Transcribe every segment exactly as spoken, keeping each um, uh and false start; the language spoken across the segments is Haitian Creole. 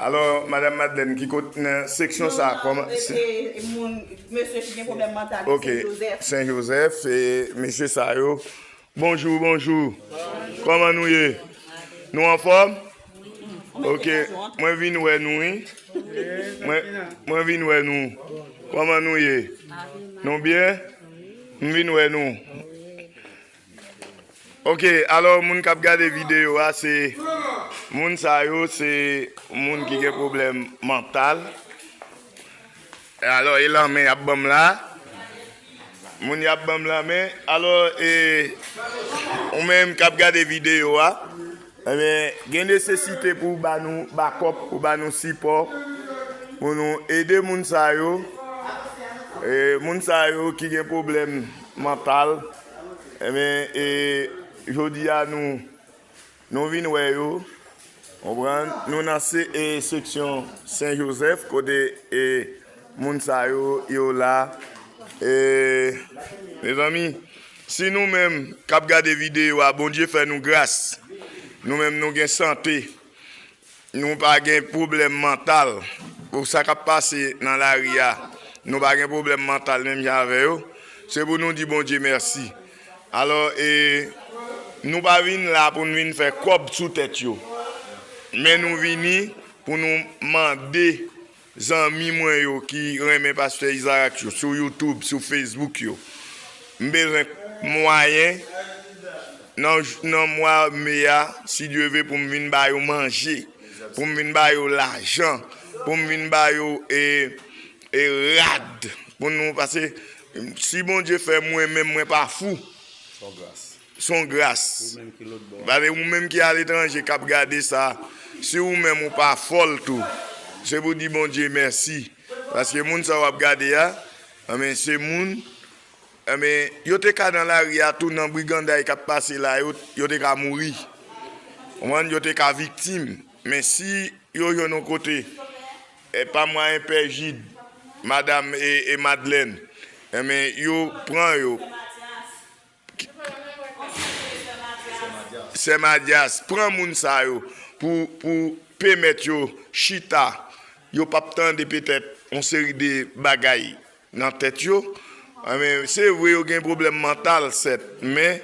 Alò, Madanm Madeleine, ki kot nan seksyon sa a? Kòman? E, e, e, moun, mesye ki gen pwoblèm mantal yo, Ok, Sen Jozèf. Sen Jozèf, e mesye sa yo. Bonjou, bonjou. Kòman nou ye? Nou anfòm? Ok, mwen vin wè nou, wi. Mwen, mwen vin wè nou. Kòman nou ye? Nou byen? M vin wè nou. Ok, alò, moun k ap gade videyo a, se moun sa yo, se moun ki gen pwoblèm mantal. E alò, e lanmen y ap ban m la. Moun y ap ban m lanmen. Alò, e, ou menm k ap gade videyo a, ebyen, gen nesesite pou w ba nou bakòp, pou w ba nou sipò, pou nou ede moun sa yo. E, moun sa yo ki gen pwoblèm mantal, ebyen, e, jodi a nou, nou vin wè yo, konprann? Nou nan se, e, seksyon Sen Jozèf, kote, e, moun sa yo, yo la. E, mezanmi, si nou menm k ap gade videyo a, Bondye fè nou gras, nou menm nou gen sante, nou pa gen pwoblèm mantal. Pou sa k ap pase nan lari a, nou pa gen pwoblèm mantal menm jan avè yo. Se pou nou di Bondye mèsi. Alò, e, nou pa vin la pou n vin fè kòb sou tèt yo. Men nou vini pou nou mande zanmi mwen yo ki renmen Pastè Isaac yo, sou YouTube, sou Facebook yo. M bezwen mwayen nan, nan mwa me a, si Dye ve, pou m vin ba yo manje, pou m vin ba yo lajan, pou m vin ba yo, e, e rad, pou nou, paske si Bondye fè mwen menm mwen pa fou, Se yon gras. Se yon gras. Ou menm ki lòt bò a. Paske ou menm ki aletranje k ap gade sa, si ou menm ou pa fò l tou, se pou di Bondye mèsi. Paske moun sa w ap gade a, enben, se moun, enben, yo te ka nan lari a tou, nan briganday k ap pase la, yo, yo te ka mouri. Konprann? Yo te ka viktim. Men si yo jwenn yon kote, e pa mwayen Pè Jid, madanm e, e Madlèn, enben, yo pran yo. Sè Madyas, pran moun sa yo pou, pou pèmèt yo chita. Yo p ap tande petèt yon seri de bagay nan tèt yo. Enben, se vre yo gen pwoblèm mantal, sèt, men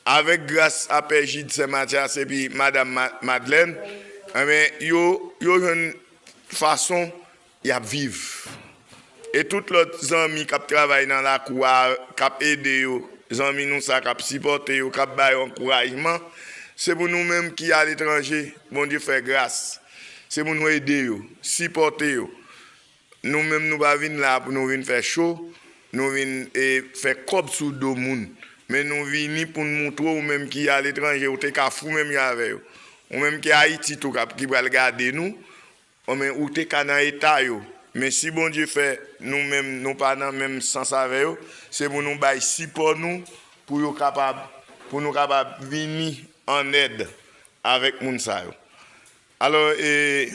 avèk gras a Pè Jid, Sè Matyas epi Madanm Ma-, Madlèn, enben, yo, yo jwenn fason y ap viv. E tout lòt zanmi k ap travay nan lakou a, k ap ede yo, zanmi nou sa k ap sipòte yo, k ap ba yo ankourajman, se pou nou menm ki aletranje, Bondye fè gras. Se pou nou ede yo, sipòte yo. Nou menm, nou pa vin la pou nou vin fè cho, nou vin, e, fè kòb sou do moun. Men nou vini pou n moutre w, ou menm ki aletranje, ou te ka fou menm jan avè yo. Ou menm ki Ayiti tou, k ap, ki pral gade nou, enben, ou te ka nan eta yo. Men si Bondye fè nou menm, nou pa nan menm sans avè yo, se pou nou bay sipò nou, pou yo kapab, pou nou kapab vini an èd avèk moun sa yo. Alò, e,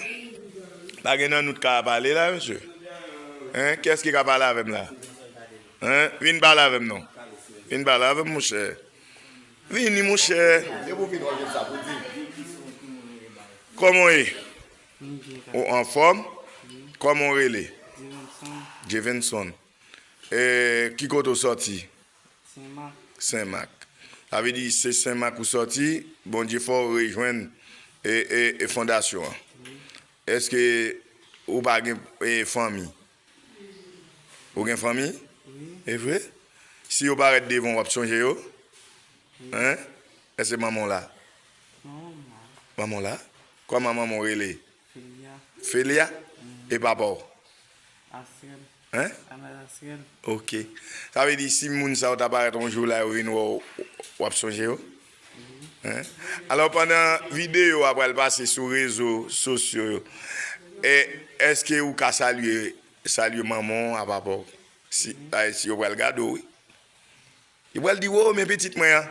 pa gen nan nou t ka pale la, mesye? Hein? Kiyès ki ka pale avè m la? Hein? Vin pale avè m non. Vin pale avè m, monchè. Vini, monchè. Kòman w ye? Ou anfòm? Kòman w rele? Jevenson. E, ki kote w sòti? Senmak. Senmak. Sa vle di se Senmak ou sòti, Bondye fè w rejwenn e, e, e fondasyon an. Èske ou pa gen, e, fanmi? Ou gen fanmi? Wi. E vre? Si yo parèt devan w, w ap sonje yo? Wi. Hein? Èske manman w la? Non, manman. Manman w la? Kòman manman w rele? Felia. Felia? E papa w? Asyèl. Hein? Anna Asyèl. Ok. Sa vle di si moun sa yo ta parèt yon jou la, yo vin wè w, w ap sonje yo? Hein? Alò, pandan videyo a pral pase sou rezo sosyo yo, e, èske ou ka salye, salye manman w a papa w? Si, si yo pral gade w, wi. Li pral di, "Wo, men pitit mwen an."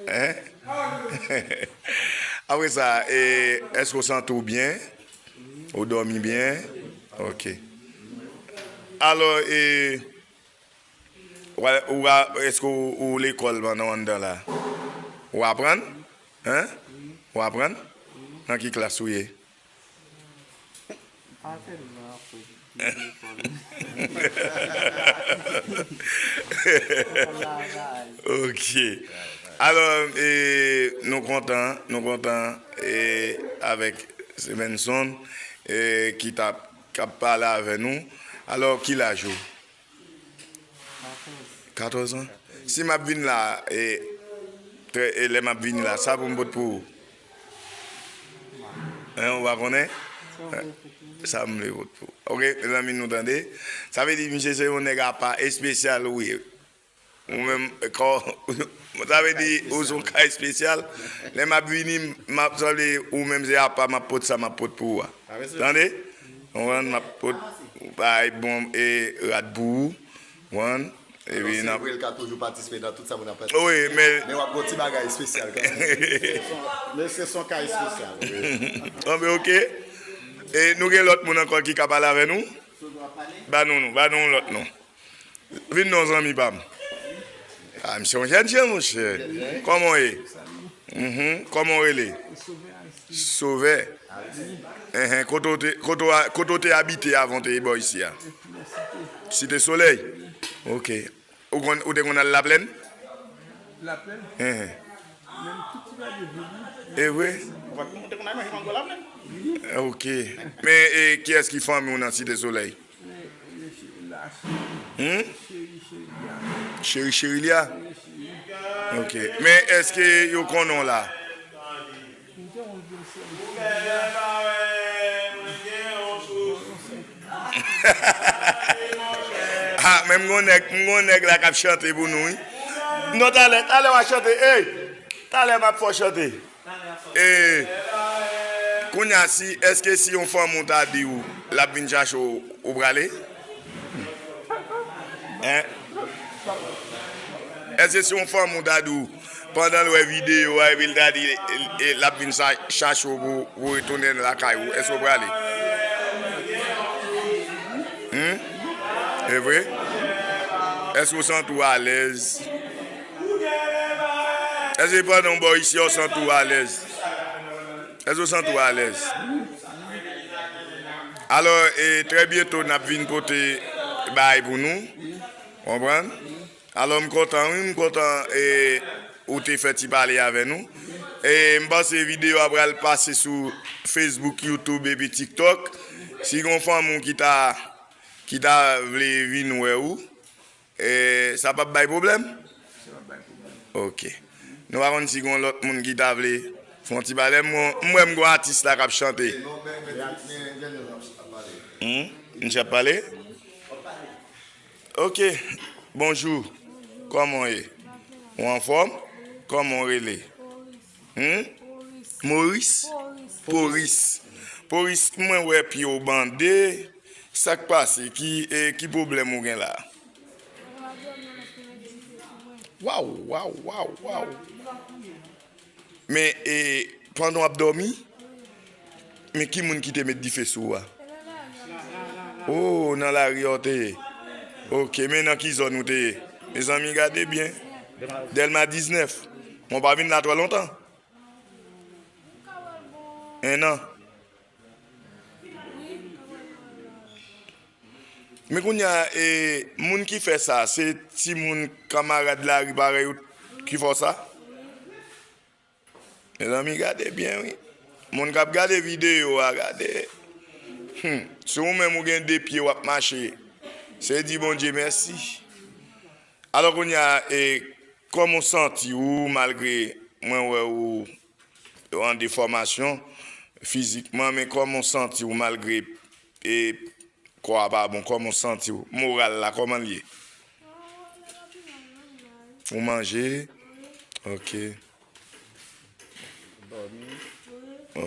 Hein? Apre sa, e, èske w santi w byen? Ou dòmi byen? Ok. Alò, e, w a, w a, èske w, ou lekòl pandan w anndan la? Ou aprann? Hein? Ou aprann? Nan ki klas ou ye? Ok. Alò, e, nou kontan, nou kontan, e, avèk Stevenson, e, ki t ap, k ap pale avè nou. Alò, ki laj ou? Katòz an. Si m ap vin la, e, trè, e, lè m ap vini la, sa pou m pot pou ou? Hein, ou pa konnen? Sa m vle pot pou ou. Ok, mezanmi, nou tande? Sa vle di, misye se yon nèg apa, espesyal ou ye. Ou menm, kò, sa vle di, ou se yon ka espesyal. Lè m ap vini, m ap sanble, ou menm se apa, m ap pot sa m ap pot pou ou a. Tande? Konprann? M ap pot, bay bon, e, rad pou ou. Konprann? Epi, n ap, se vre, l ka toujou patisipe nan tout sa moun ap fè. Wi, men, men w ap gen yon ti bagay espesyal kanmenm. Mesye, se yon ka espesyal. Anben, ok. E nou gen lòt moun ankò ki ka pale avè nou? Ba nou, nou, ba nou yon lòt non. Vin non, zanmi pa m. Ah, misye yon jèn jan, monchè. Kòman w ye? Mhm. Kòman w rele? Sovè. Enhen, kote w te, kote w a-, kote w te abite avan w te bò isi a? Site Solèy? Ok. Ou konn, ou te konn al Laplèn? Laplèn? Enhen. Menm tout ti bagay vini. E vre? Ou te konn al manje mango Laplèn? Ok. Men, e, kiyès ki fanmi w nan Site Solèy? Hmm? Cheri, Cheri Lia. Ok. Men èske yo konnen w la? Ah, men m gon nèg, m gon nèg la k ap chante pou nou, wi. Non, talè, talè w a chante. Ey! Talè m ap fè w chante. E, kounye a, si, èske si yon fanm ou ta di w, l ap vin chache w, ou prale? Hein? Èske si yon fanm ou ta di w, pandan l wè videyo a, epi l ta di, e, e, l ap vin sa-, chache w pou, pou retounen lakay ou, èske w prale? Hmm? E vre? Èske w santi w alèz? Èske pandan w bò isi a, w santi w alèz? Èske w santi w alèz? Alò, e, trè byento, n ap vin pote bagay pou nou. Konprann? Alò, m kontan, wi, m kontan, e, ou te fè ti pale avè nou. E, m panse videyo a pral pase sou Facebook, YouTube epi TikTok. Si gon fanm ou ki ta, ki ta vle vin wè ou, e, sa p ap bay pwoblèm? Sa p ap bay pwoblèm. Ok. Nou pa konn si gon lòt moun ki ta vle fè yon ti pale. M, m wè m gon atis la k ap chante. Hmm? Misye ap pale? Ok. Bonjou. Kòman w ye? Ou anfòm? Kòman w rele? Hmm? Moris? Poris. Poris, mwen wè pye w bande. Sa k pase? Ki, e, ki pwoblèm ou gen la? Waw, waw, waw, waw. Men, e, pandan w ap dòmi, men ki moun ki te met dife sou ou a? Oh, nan lari a w te ye. Ok, men nan ki zòn ou te ye? Mezanmi, gade byen. Dèlma diznèf. Mwen pa vin la twò lontan. En an. Men kounye a, e, moun ki fè sa, se timoun kanmarad lari parèy ou ki fè w sa? Mezanmi, gade byen, wi. Moun k ap gade videyo a, gade. Hmm. Si ou menm ou gen de pye w ap mache, se di Bondye mèsi. Alò, kounye a, e, kòman w santi w, malgre mwen wè ou an defòmasyon fizikman, men kòman w santi w malgre, e, kò a pa bon, kòman w santi w? Moral la, kòman l ye? Ou manje? Ok.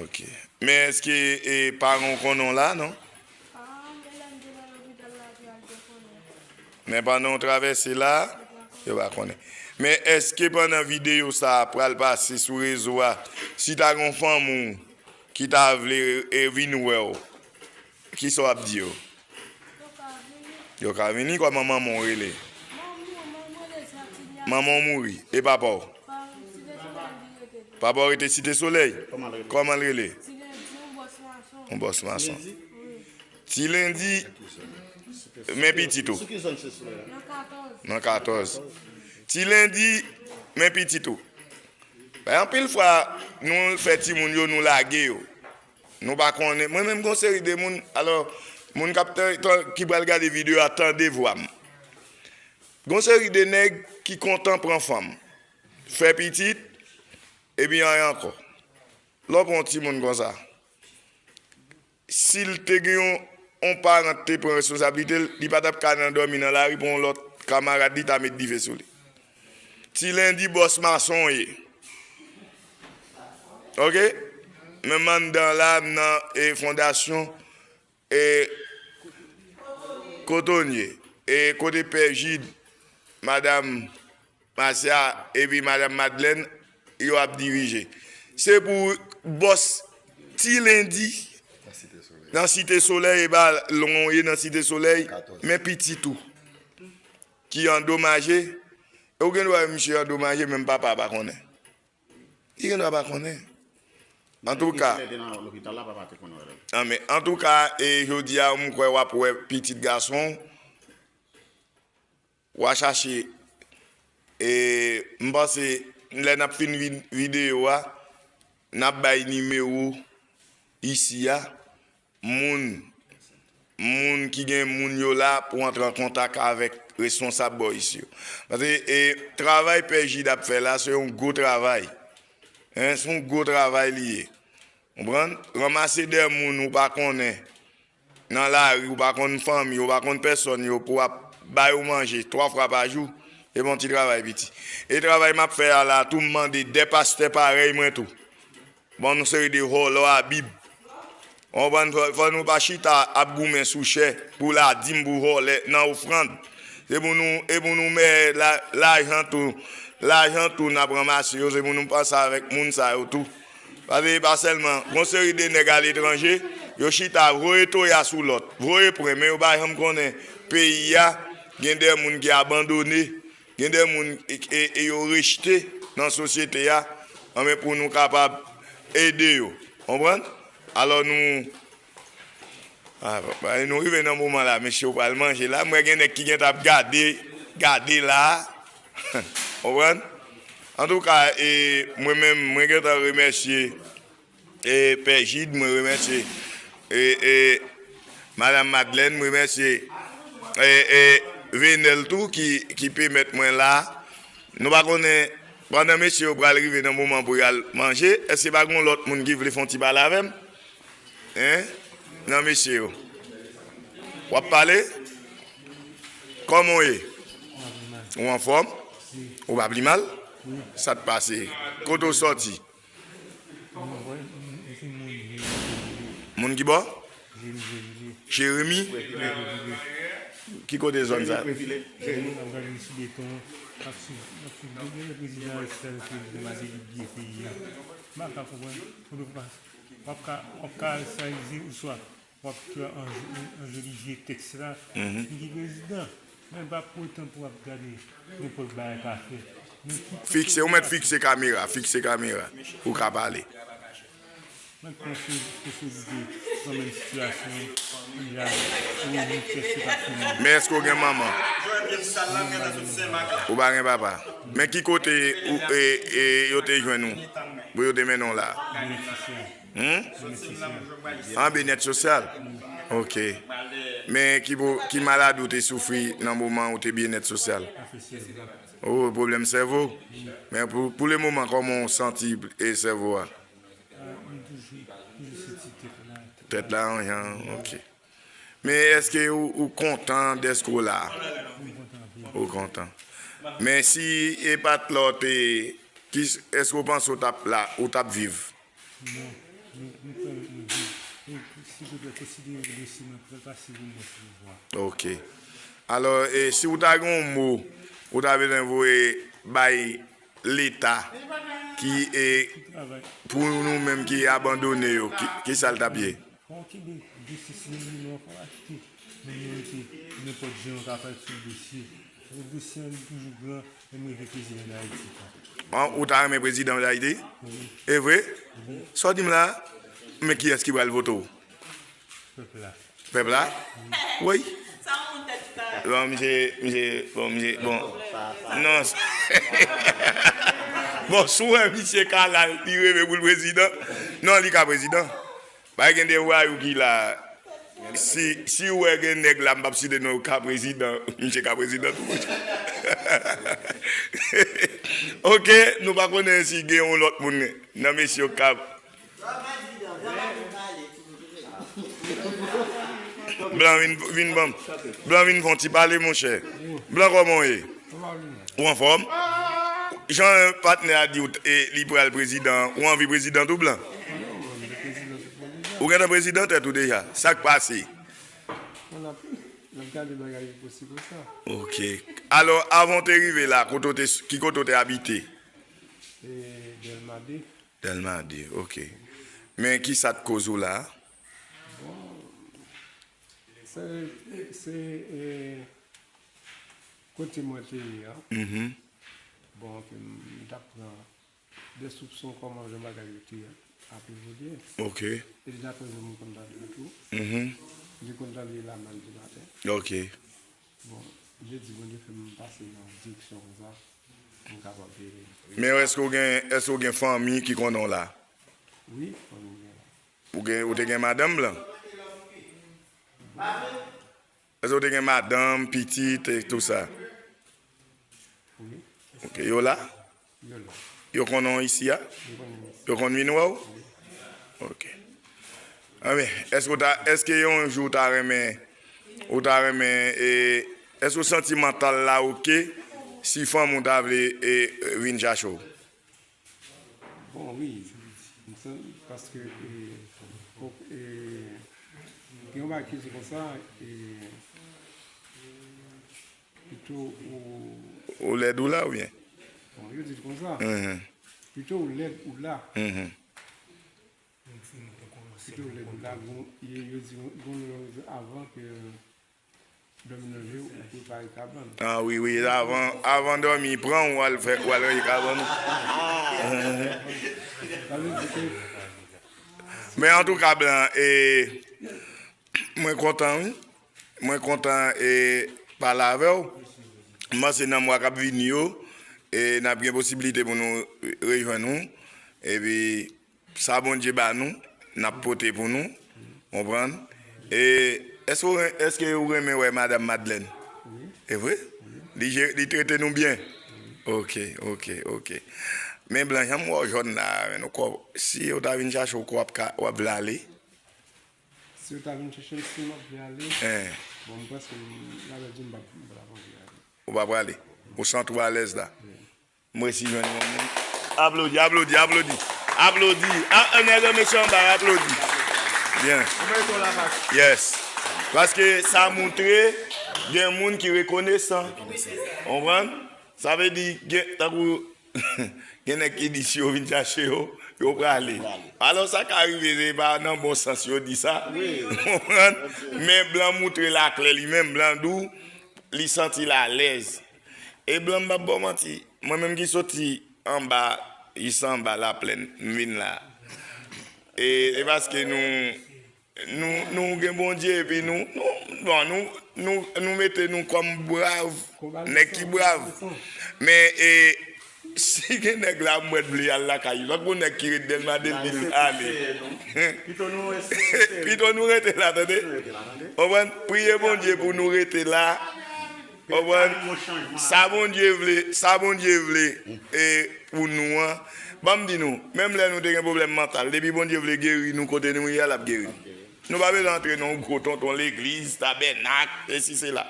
Ok. Men èske, e, paran w konnen w la, non? Men pandan w travèse la, yo pa konnen. Men èske pandan videyo sa a pral pase sou rezo a, si ta gen yon fanmi w ki ta vle, e, vin wè w, kisa w ap di yo? Yo ka vini. Yo ka vini? Kòman manman w rele? Manman w mouri. E papa w? Papa w rete Site Solèy? Kòman l rele? Yon bòs mason. Yon bòs mason. Ti Lendi, men pitit ou. Nan katòz. Ti Lendi, men pitit ou. Bay anpil fwa, nou fè timoun yo, nou lage yo. Nou pa konnen. Mwen menm, gon seri de moun, alò, moun k ap tan- tan- ki pral gade videyo a, tande vwa m. Gon seri de nèg ki kontan pran fanm, fè pitit, epi anyen ankò. Lè w pran yon timoun konsa, si l te gen yon, yon paran te pran responsablite l, li pa t ap ka nan dòmi nan lari pou yon lòt kamarad li ta met dife sou li. Ti Lendi bòs mason ye. Oke? Menm anndan la, m nan e fondasyon e Kotonye, e kote Pè Jid, Madanm Masya epi Madanm Madlèn, yo ap dirije. Se pou bòs Ti Lendi nan Site Solèy, e pa lwen w ye nan Site Solèy, men pitit ou ki andomaje, e ou gen dwa wè misye andomaje, menm papa a pa konnen. Li gen dwa pa konnen. Antouka, Ti Lendi nan lopital la, papa te konn wè l. An, men antouka, e jodi a, m kwè w ap wè pitit gason w, w a chache, e m panse, lè n ap fin vi- videyo a, n ap bay nimewo isi a, moun, moun ki gen moun yo la pou antre an kontak avèk responsab bò isi yo. Paske, e, travay Pè Jid ap fè la, se yon gwo travay. Hein, se yon gwo travay li ye. Konprann? Ranmase de moun ou pa konnen nan lari, ou pa konn fanmi, ou pa konn pèsòn yo pou w ap ba yo manje twa fwa pa jou, e bon ti travay piti. E travay m ap fè a la tou, m mande de pastè parèy mwen tou. Bon, nou seri de vòlò a Bib. Ou konprann? Fò, fò nou pa chita ap goumen sou chè pou ladim, pou vòlè nan ofrann. Se pou nou, e pou nou mè la- lajan tou, lajan tou n ap ranmase yo, se pou nou panse avèk moun sa yo tou. Paske e pa sèlman, gon seri de nèg aletranje, yo chita voye toya sou lòt, voye pwen, men yo pa janm konnen peyi a, gen de moun ki abandone, gen de moun e, e, e yo rejte nan sosyete a, anben pou nou kapab ede yo. Konprann? Alò nou, a, ba- nou rive nan moman la, mesye, yo pral manje la. M wè gen nèg ki gentan ap gade, gade la. Konprann? Antouka, e, mwen menm, mwen gentan remèsye e, Pè Jid, mwen remèsye, e, e, Madanm Madlèn, mwen remèsye, e, e, Venel tou ki, ki pèmèt mwen la. Nou pa konnen, pandan mesye yo pral rive nan moman pou y al manje, èske pa gen yon lòt moun ki vle fè yon ti pale avè m? Hein? Nan mesye yo. W ap pale? Kòman w ye? Ou anfòm? Ou pa pi mal? Sa k pase? Kote w sòti? Mwen, mwen, mwen se moun Jeremi Jeremi. Moun ki bò? Jeremi Jeremi. Jeremi? Jeremi Jeremi. Ki kote zòn sa? Jeremi Jeremi. Mwen ap gade sou beton, ap swiv, ap swiv de, de prezidan Aristotle, prezidan Martelly, byen peyi a. M pa ka konprann. Ou pa, w ap ka, w ap ka salize oswa w ap fè anj-, anjolifye tèks la. Mhm. Li di prezidan, men pa pou otan pou w ap gade nenpòt bagay pa fè. Men ki Fikse, ou mèt fikse kamera, fikse kamera pou w ka pale. Mwen panse konsolide nan menm sitiyasyon, li la, ou menm tèks se pa fini. Men èske w gen manman? Ou pa gen papa? Men ki kote ou, e, e, yo te jwenn ou? Pou yo te mennen w la? Mwen, se sa. Hmm? An byenèt sosyal? Ok. Men ki bo-, ki maladi w te soufri nan moman ou te byenèt sosyal? Oh, pwoblèm sèvo. Men pou, pou le moman, kòman w santi e sèvo a? Tèt la, yon jan, ok. Men èske ou, ou kontan dèske w la? Ou kontan? Men si e pa t la w te, ki, èske w panse w t ap la, ou t ap viv? Non, nou, nou pral, nou di, e, silvouplè, konsidere dosye mwen, pral pase pou mwen, silvouplè. Ok. Alò, e, si w ta gen yon mo, ou ta bezwen voye bay Leta, ki, e, pou nou menm ki abandone yo, ki, ki sa l t ap ye? Fò w kenbe dosye si nou, nou fò achte. Men nou rete nenpòt jan yo ka fè sou dosye. Paske dosye an li toujou gran, men m reve prezidan Dayiti. An, ou ta renmen prezidan Dayiti? Wi. E vre? Wi. Sa w di m la? Men kiyès ki pral vote w? Pèp la. Pèp la? Wi. Bon, misye, misye, bon, misye, bon. Non. Bon, si w wè misye ka la, li reve pou l prezidan. Non, li ka prezidan. Pa gen de vwayou ki la. Si, si w wè gen nèg la, m p ap site non, yo ka prezidan. Misye ka prezidan tou. Ok, nou pa konnen si gen yon lòt moun nan mesye yo k ap Blan vin, vin ban m. Blan vin fè yon ti pale, monchè. Blan, kòman w ye? Ou anfòm? Jan patnè a di w, e, li pral prezidan, ou anvi prezidan tou, Blan? Ou gentan prezidan tèt ou deja? Sa k pase? N ap, n ap gade bagay yo konsa. Ok. Alò, avan w te rive la, kote w te, ki kote w te abite? E, Dèlma de. Dèlma de, ok. Men ki sa t koz ou la? Bon, se, se, e, kote mwen te ye a. Mhm. Bon, ke m, m t ap pran de soupson kòman jan bagay yo te ap evolye. Ok. E deja koze m konn tande yo tou. Mhm. Li konn tande la mal di maten. Ok. Bon, m te di Bondye fè m pase nan direksyon konsa, pou m kapab vini. Men èske w gen, èske w gen fanmi ki konnen w la? Wi, fanmi m gen la. Ou gen, ou te gen madanm, Blan? Èske w te gen madanm, pitit, e tou sa? Wi. Ok, yo la? Yo la. Yo konnen w isi a? Yo konnen m isi. Yo konn vin wè w? Wi. Ok. Anben, èske w ta, èske yon jou w ta renmen, ou ta renmen, e, èske w santi mantal la ok si fanmi w ta vle, e, vin chache w? Bon, wi. M santi, paske, e, fòk, e, gen yon bagay ki di konsa, e, pito ou... Ou lèd ou la oubyen? Bon, yo di l konsa. Mhm. Pito ou lèd ou la. Mhm. Pito ou lèd ou la, bon, yo, yo di, bon, yo di avan ke dòmi nan je, ou prepare kabann. Ah, wi, wi, avan, avan dòmi pran w, w al fè, w al reye kabann ou. Sa vle di ke... Men antouka, Blan, e, mwen kontan, wi. Mwen kontan, e, pale avè w. M panse nan mwa k ap vini yo, e, n ap gen posiblite pou nou rejwenn ou. Epi, sa Bondye ba nou, n ap pote pou nou. Konprann? E, èske w ren-, èske ou renmen wè Madanm Madlèn? Wi. E vre? Wi. Li je-, li trete nou byen? Wi. Ok, ok, ok. Men Blan, jan m wè w jòn la, men nou kwè, si yo ta vin chache w, kwè w ap ka, w ap vle ale? Si yo ta vin chache m, si m ap vle ale, eh, bon, m panse m, m ta di m p ap, m p ap anvi ale. Ou pa prale? Ou santi w alèz la? Wi. M resi jwenn yon moun. Aplodi, aplodi, aplodi. Aplodi. A, a, medam, mesye anba, aplodi. Byen. Yes. Paske sa montre gen moun ki rekonesan. Konprann? Sa vle di, gen, tankou, gen nèg ki di si yo vin chache yo, yo prale. Yo prale. Alò, sa ka rive, se pa nan bon sans yo di sa. Wi. Konprann? Ok. Men Blan montre l aklè li menm, Blan di w, li santi l alèz. E Blan, m p ap ba w manti, mwen menm ki soti anba, jis anba Laplèn, m vin la. E, e paske nou, nou, nou gen Bondye, epi nou, nou, bon, nou, nou, nou mete nou kòm brav, nèg ki brav. Men, e, si gen nèg la, m wè l vle al lakay li, tankou nèg ki ret Dèlma de, l di l ale. Pito nou rete la, tande? Konprann? Priye Bondye pou nou rete la. Konprann? Sa Bondye vle, sa Bondye vle, e, pou nou an. Ban m di nou, menm lè nou te gen pwoblèm mantal, depi Bondye vle geri nou kote nou ye a, l ap geri nou. Nou pa bezwen antre nan yon gwo tonton legliz, tabènak, sesi, sela.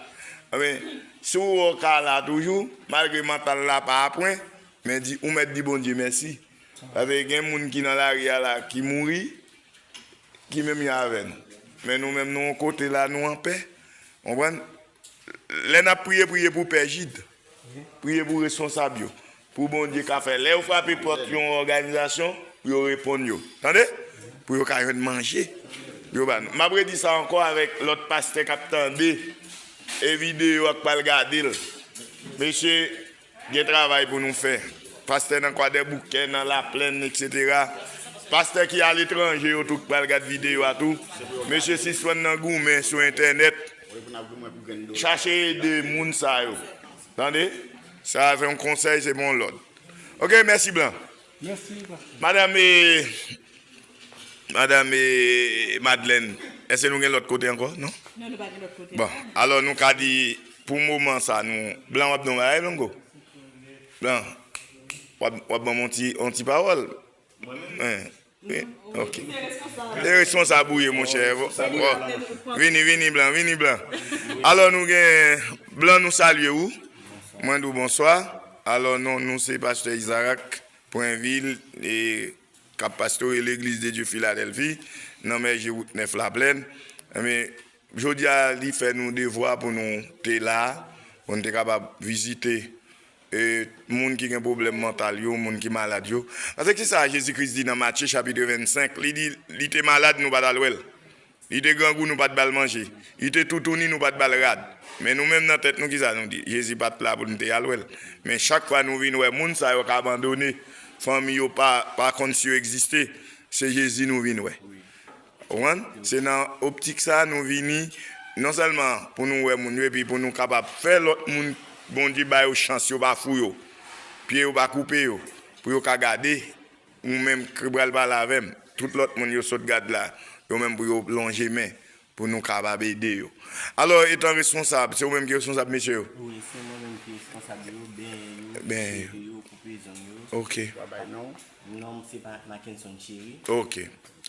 Anben, si w wè w ka la toujou, malgre mantal la pa pwen, men di, ou mèt di Bondye mèsi. Paske gen moun ki nan lari a la, ki mouri, ki menm jan avè nou. Men nou menm, nou yon kote la, nou anpè. Konprann? Lè n ap priye, priye pou Pè Jid. Priye pou responsab yo. Pou Bondye ka fè. Lè yo frape pòt yon òganizasyon, pou yo reponn yo. Tande? Pou yo ka jwenn manje. Pou yo ba nou. M ap redi sa ankò avèk lòt pastè k ap tande e videyo a, k pral gade l. Mesye, gen travay pou nou fè. Pastè nan Kwadèboukè, nan Laplèn, etsetera. Pastè ki aletranje yo tou k pral gad videyo a tou. Mesye sispann nan goumen sou entènèt. Chache ede moun sa yo. Tande? Sa se yon konsèy, se pa yon lòd. Ok, mèsi Blan. Mèsi, pastè. Madanm, eh, madanm, eh, Madeleine, èske nou gen lòt kote ankò? Non? Non, nou pa gen lòt kote. Bon, alò nou ka di, pou moman sa, nou, Blan w ap di yon bagay, Blanco? Blan, w ap, w ap ban m yon ti, yon ti pawòl? Mwen menm? Wi, ok. Se responsab ou ye, monchè. Bon, vini, vini, Blan, vini, Blan. Alò, nou gen Blan, nou salye ou. Mwen di w bonswa. Alò, non nou se pastè Isaac Prinville, e k ap pastore Legliz de Dye Filadèlfi, nan Mèje, wout nèf Laplèn. Ebyen, jodi a, li fè nou devwa pou nou te la, pou nou te kapab vizite, e, moun ki gen pwoblèm mantal yo, moun ki malad yo. Paske ki sa Jezi Kris di nan Matye chapit vennsenk? Li di, li te malad, nou pa t al wè l. Li te grangou, nou pa t ba l manje. Li te toutouni, nou pa t ba l rad. Men nou menm nan tèt nou, ki sa nou di? Jezi pa t la pou nou te al wè l. Men chak fwa nou vin wè moun sa yo k abandone, fanmi yo pa, pa konn si yo egziste, se Jezi nou vin wè. Ou konprann? Se nan optik sa a nou vini, non sèlman pou nou wè moun yo, epi pou nou kapab fè lòt moun Bondye ba yo chans, yo pa fou yo, pye yo pa koupe yo, pou yo ka gade, ou menm ki pral pale avè m, tout lòt moun yo sot gad la, yo menm pou yo lonje men, pou nou kapab ede yo. Alò, etan responsab, se ou menm ki responsab mesye yo? Wi, se mwen menm ki responsab yo, benyen yo, benyen yo, cheve yo, koupe zong yo. Ok. W a bay non? Non m se pa Mackenson Thierry. Ok.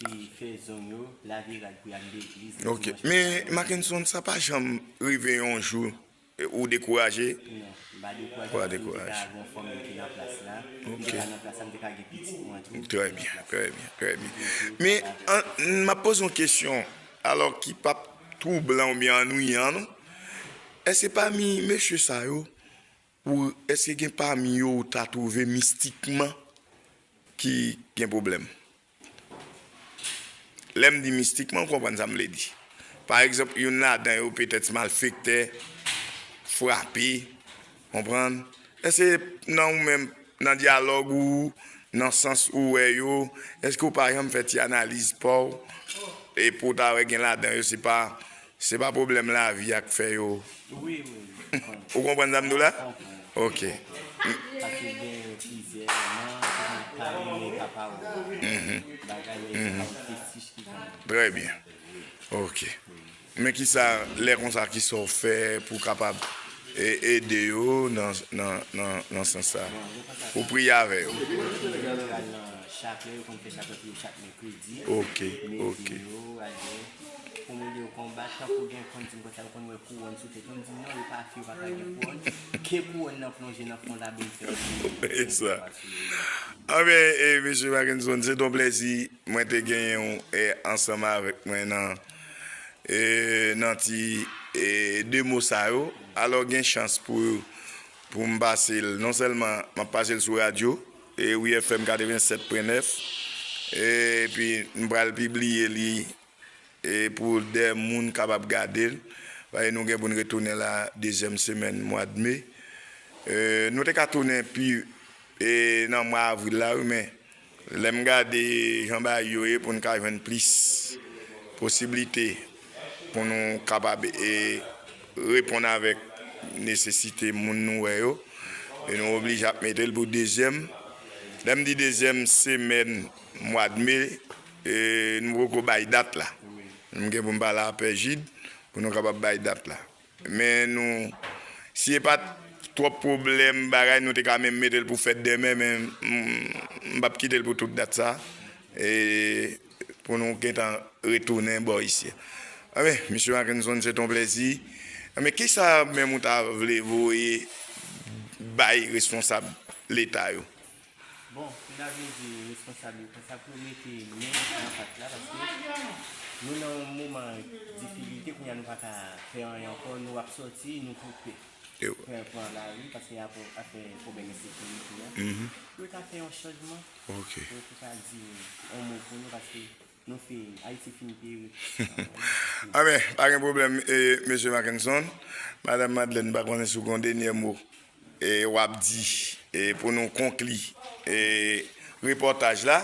Ki fè zong yo, lave rad pou y al legliz. Ok. Dimanch. Men Mackenson, sa pa janm rive yon jou, e, ou dekouraje? Non, m pa dekouraje. Ou pa dekouraje. Paske m te ka gen yon fanmi ki nan plas la. Ok. M te ka nan plas la, m te ka gen pitit mwen tou. Trè byen, trè byen, trè byen. Men, an, m ap poze yon kesyon, alò ki p ap twoublan oubyen annwiyan, non? Èske pami mesye sa yo, ou, èske gen pami yo ou ta twouve mistikman ki gen pwoblèm? Lè m di mistikman, ou konprann sa m vle di. Pa egzanp, youn ladan yo petèt se malfektè, frape, konprann? Èske nan ou menm, nan dyalòg ou, nan sans ou wè yo, èske ou pa janm fè ti analiz pa w, e pou w ta wè gen ladan yo, se pa Se pa pwoblèm lavi a k fè yo. Wi, wi, wi. Ou konprann sa m di w la? Konprann. Ok. Paske gen plizyè nan ki pa renmen papa yo. Mhm. Bagay yo, se pa yon fetich ki fè. Trè byen. Ok. Men ki sa, lè konsa, ki sa w fè pou w kapab e-, ede yo nan, nan, nan, nan sans sa? Ou priye avè yo? Nan chaplet, yo konn fè chaplet yo chak mèkredi. Ok, ok. Mezi yo, al gen, pou m ede yo konbat, tankou gen konn di m konsa, yo konn wè kouwòn sou tèt yo, m di non, yo pa fè, yo pa ka gen kouwòn. Ke kouwòn nan plonje nan fon labim, fè yo. E sa. Anben, e, mesye Mackenson, se t on plèzi mwen te genyen w, e, ansanm avèk mwen nan, e, nan ti, e, de mo sa yo. Alò, gen chans pou, pou m pase l, non sèlman m ap pase l sou radyo, e, Wi F M katrevennsèt pwen nèf, epi m pral pibliye li, e, pou dè moun kapab gade l. Paske nou gen pou n retounen la dezyèm semèn mwa d me. E, nou te ka tounen pi, e, nan mwa avril la, wi, men lè m gade jan bagay yo ye, pou n ka jwenn plis posiblite pou nou kapab, e, reponn avèk nesesite moun nou wè yo, e nou oblije ap mete l pou dezyèm. Lè m di dezyèm semèn mwa d me, e, nou poko bay dat la. M gen pou m pale a Pè Jid pou nou kapab bay dat la. Men nou, si e pa t twòp pwoblèm, bagay, nou te ka menm mete l pou fèt demen, men m, m p ap kite l pou tout dat sa, e, pou nou gentan retounen bò isi. Anben, mesye Mackenson, se t on plèzi. Anben, kisa menm ou ta vle voye bay responsab Leta yo? Bon, m ta vle di responsab yo konsa pou yo mete men nan pat la, paske nou nan yon moman difikilte, kounye a nou pa ka fè anyen ankò, nou ap sòti, nou koupe. Yo. Pran, pran lari, paske apre afè pwoblèm ensekirite a. Mhm. Pou yo ta fè yon chanjman. Ok. Pou yo ta di yon mo pou nou, paske nou fin, Ayiti fin peri. Anben, pa gen pwoblèm, e, mesye Mackenson. Madanm Madeleine, m pa konnen si w gen yon dènye mo, e, w ap di, e, pou nou konkli, e, repòtaj la.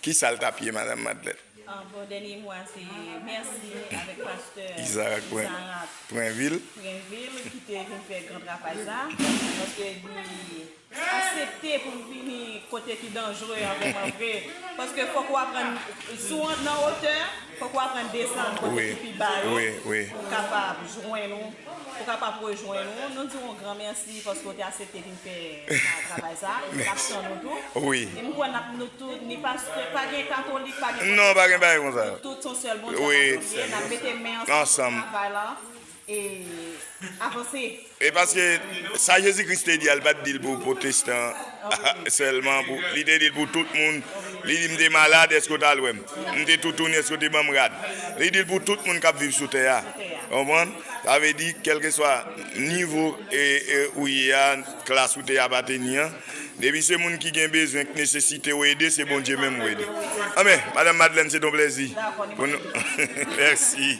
Ki sa l t ap ye, Madanm Madlèn? Ah, bon, dènye mo a se mèsi avèk pastè Izarak Pren- Izarak Prenvil. Prenvil ki te vin fè gran travay sa. Paske li aksepte pou l vini kote ki danjere an vrèman vre. Paske fòk ou aprann, si w nan wotè, fòk ou aprann desann kote Wi. Ki pi ba yo, Wi, wi. Pou kapab jwenn ou, pou kapab rejwenn ou. Nou di w yon gran mèsi paske w te aksepte vin fè sa, travay sa. N ap tann ou tou. Wi. E m kwè n ap nou tout, ni pastè, pa gen katolik, pa gen Non, pa gen bagay konsa. Tout se yon sèl Bondye Wi. N ap mete men ansanm Ansanm. Pou travay la e avanse. E paske sa Jezi Kris te di a, l pa t di l pou pwotestan sèlman, pou, li te di l pou tout moun. Li di, "M te malad, èske w t al wè m? M te toutouni, èske w te ban m rad?" Li di l pou tout moun k ap viv sou tè a. Konprann? Sa vle di, kèlkeswa nivo e, e, ou ye a, klas ou te apateni an, depi se moun ki gen bezwen, k nesesite w ede, se Bondye menm ou ede. Anben, Madanm Madlèn, se t on plèzi. Pou nou. Mèsi.